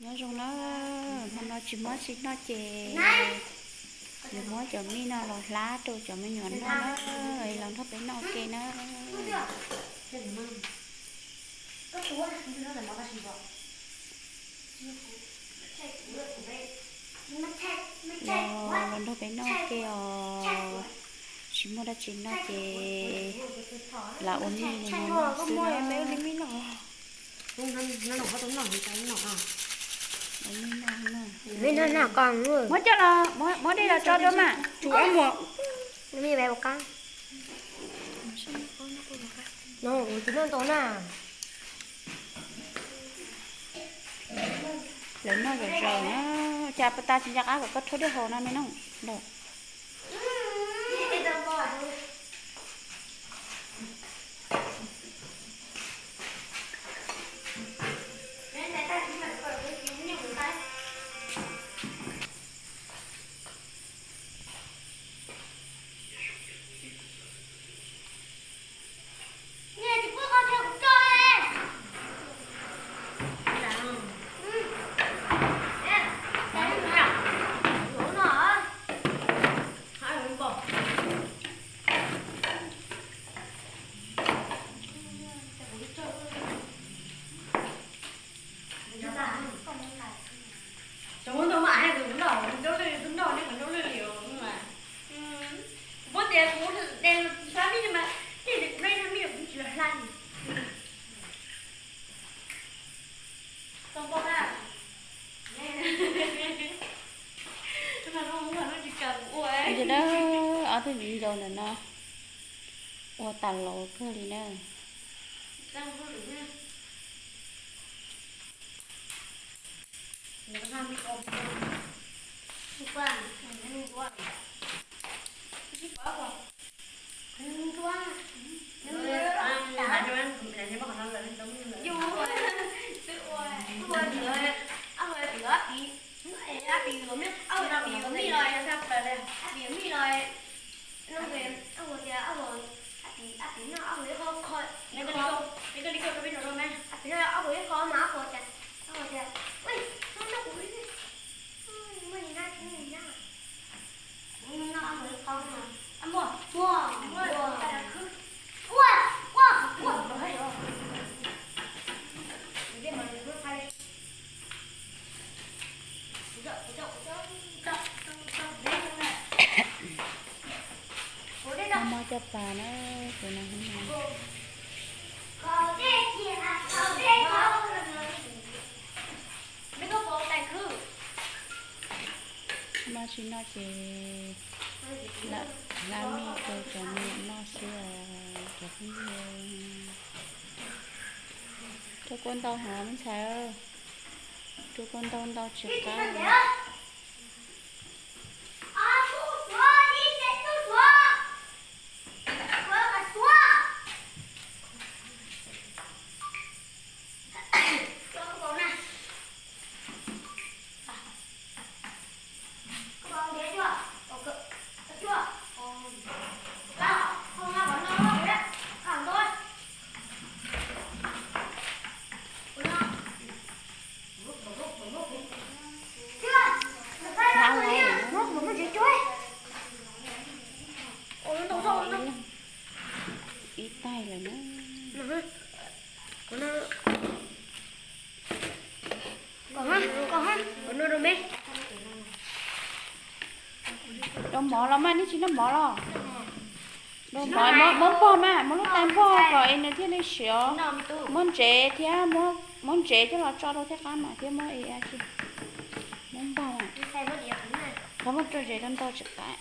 Nyob zoo na, hmo no tsis muaj dab tsi noj ces yuav muab cov mij no los hlab rau cov me nyuam noj na, los nrog peb noj ua ke na. Los, los nrog peb noj ua ke os, tsis muaj dab tsi noj ces lam ua mij li no xwb na. Muab coj los, muab dej los tso rau mas. Lawv noj zom zaws na, cas pas tas tsis nco qab kom koj rhaub dej haus no me no. Kuv tias kuv de xab mij mas, nej kuv de xab mij kuv tsis hlab li. Ob tug viv ncaus ntawm no ua tas laus kawg li na. Muab coj pas na, kuv no. Noj tsis noj ces lam hlab mij rau cov me nyuam noj xwb os cov phooj ywg. Rau kua ntau hov me ntxhais, rau kua ntau ntau tsis qab. Ib taig lawm na. Rau mov los mas, nej tsis noj mov los? Rau mov, muab npog mas, muab lub tais npog kom es nws thiaj li siav. Muab ntsev thiab, muab ntsev coj los tso rau thiab qab mas thiab muab es, muab npog mas. Qhov muab rau zes rau ntau tsis qab.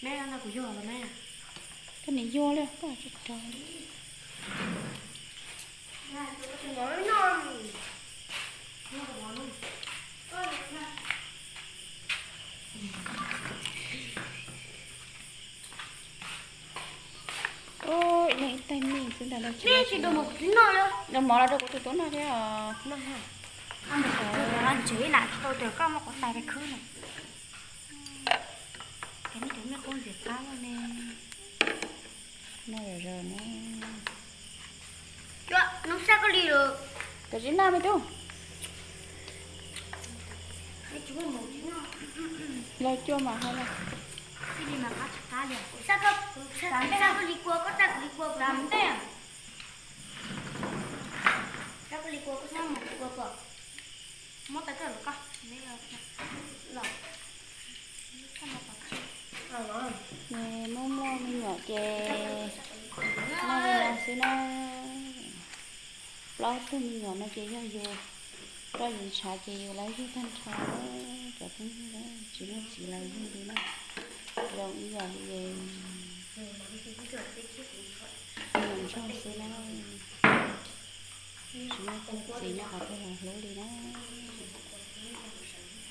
Me no kuv yog los me. Koj nim yog li koj tsis raug. Ib leeg ib tais me xwb ntag. Rau mov los rau kuv tus tub noj thiab. Ntshe ib nam tsis tau tias koj muab quav tais rau khwb no. Ces nej cov me qub ntxim qab loj ne. Noj zom zaws na. Cov zib noj me tub. Los cuaj mas hais los. Muab tais koj los koj. Nws muaj muaj me nyuam ces noj li no xwb na. Plaub tug me nyuam no ces yog yus, rau yus ntshav ces yus lawv yug tag nrho. Cov phooj ywg, tsis muaj txiv lawv yug li na. Zoo ib yam li me nyuam ntsuag xwb na. Tsis muaj txiv nyob qhov twg los hlub li na.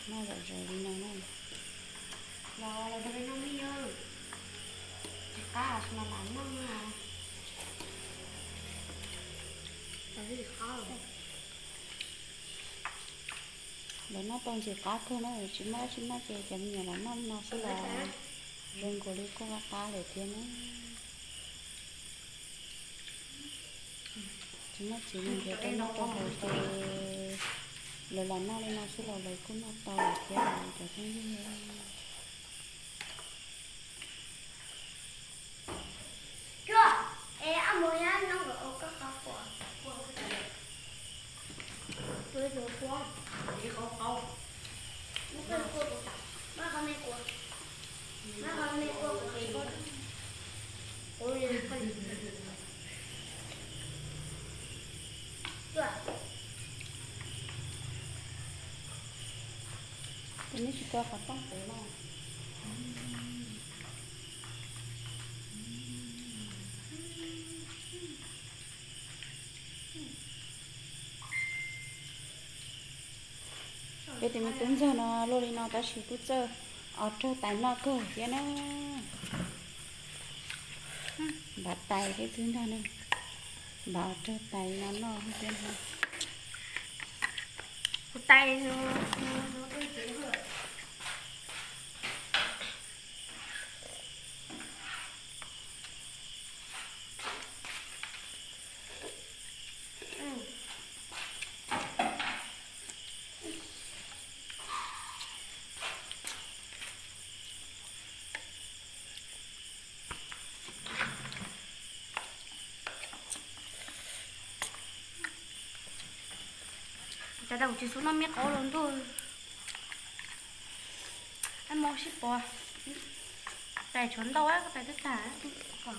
Noj zom zaws li no na. Lawv noj tau ntxim qab kawg na, tsis muaj dab tsi noj ces cov me nyuam los noj no xwb los zoo nkaus li kuj qab qab lawm thiab na. Tsis muaj txiv mus nrhiav rau noj rau haus ces lawv los noj li no xwb los lawv kuj noj tau lawm thiab cov phooj ywg. Ces nej tsis tau qhov rooj pem no. Peb tus me tub ntxawg no luaj li no tab sis kuj txawj os raug tais noj kawg thiab na. Npav tais thiab xwb ntag ne. Npav os raug tais no noj thiab ntag. Kuv tais no. Cas tau kuv tsis xub noj me qaub los ntuj. Ab, mus sib pov. Tais tshuav ntau, tais twb tag. Sib pov.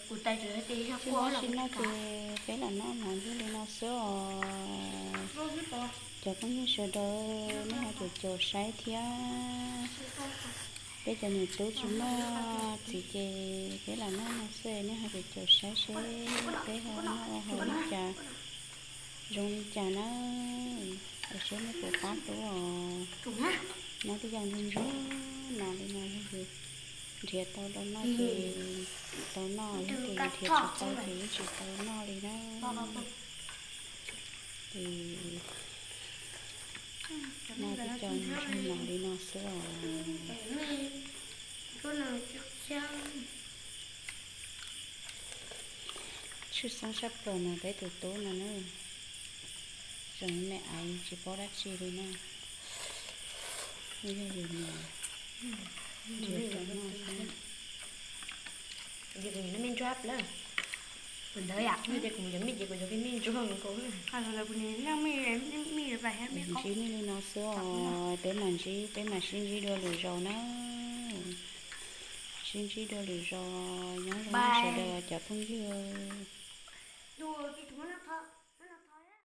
Kuv tais tsis noj ces peb lam noj hmov ntsuab li no xwb os. Cov phooj ywg sawv daws nej ho caum caum saib thiab. Peb cov niam tub tsis muaj txiv ces peb lam noj no xwb, nej ho caum caum saib seb peb ho noj ua hauv li cas, zoo li cas na. Ua siab nej puas pab tub os. Nyob twb yog ntsuag ntsuag no li no yog yus nrhiav tau rau noj ces tau noj, yog tias yus nrhiav tsis tau ces yeej tsis tau noj li na. Ces noj twb cov ntsuag no li no xwb os. Tshwj xeeb sab plaws mas peb tus tub no na, tseem me aiv tsis paub dab tsi li na. Yog yus niam nrhiav rau noj xwb. Kuv ntawd yom, ces kuv yog me ces kuv yog me ntsuag nkaus. Ntsib nej li no xwb os, peb mam ntsib, peb mam sib ntsib dua lwm zaus na. Ntsib dua lwm zaus, nyob zoo sawv daws cov phooj ywg.